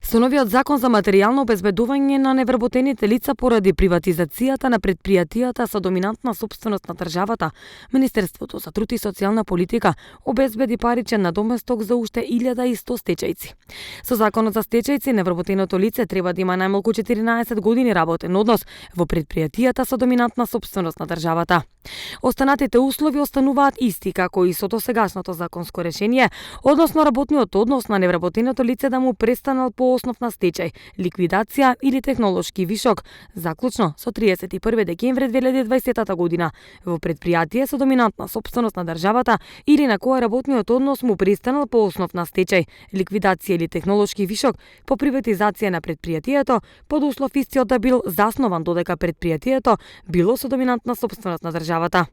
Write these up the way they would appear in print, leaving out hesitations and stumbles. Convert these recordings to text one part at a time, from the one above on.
Со новиот закон за материјално обезбедување на невработените лица поради приватизацијата на предпријатијата со доминантна сопственост на државата, Министерството за труд и социјална политика обезбеди паричен надоместок за уште 1100 стечајци. Со законот за стечајци, невработеното лице треба да има најмалку 14 години работен однос во предпријатијата со доминантна сопственост на државата. Останатите услови остануваат исти како и со досегашното законско решение, односно работниот однос на невработеното лице да му престанал по основ на стечај, ликвидација или технолошки вишок, заклучно со 31 декември 2020 година, во предпријатие со доминантна сопственост на државата или на кое работниот однос му престанал по основ на стечај, ликвидација или технолошки вишок по приватизација на предпријатието, под услов истиот да бил заснован додека предпријатието било со доминантна сопственост на државата.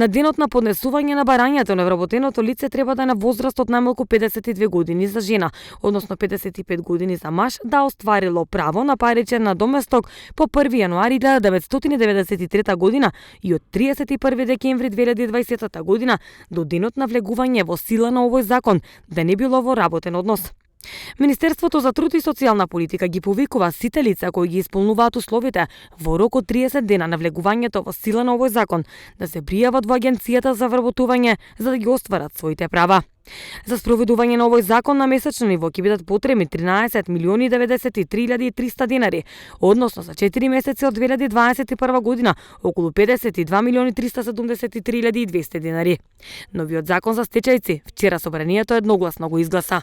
На денот на поднесување на барањето, невработеното лице треба да е на возраст од најмалку 52 години за жена, односно 55 години за маж, да остварило право на паричен надоместок по 1 јануари 1993 година и од 31 декември 2020 година до денот на влегување во сила на овој закон, да не било во работен однос. Министерството за труд и социјална политика ги повикува сите лица кои ги исполнуваат условите во рок од 30 дена на влегувањето во сила на овој закон да се пријават во Агенцијата за вработување за да ги остварат своите права. За спроведување на овој закон на месечно ниво ќе бидат потребни 13.093.300 денари, односно за 4 месеци од 2021 година околу 52.373.200 денари. Новиот закон за стечајци вчера собранието едногласно го изгласа.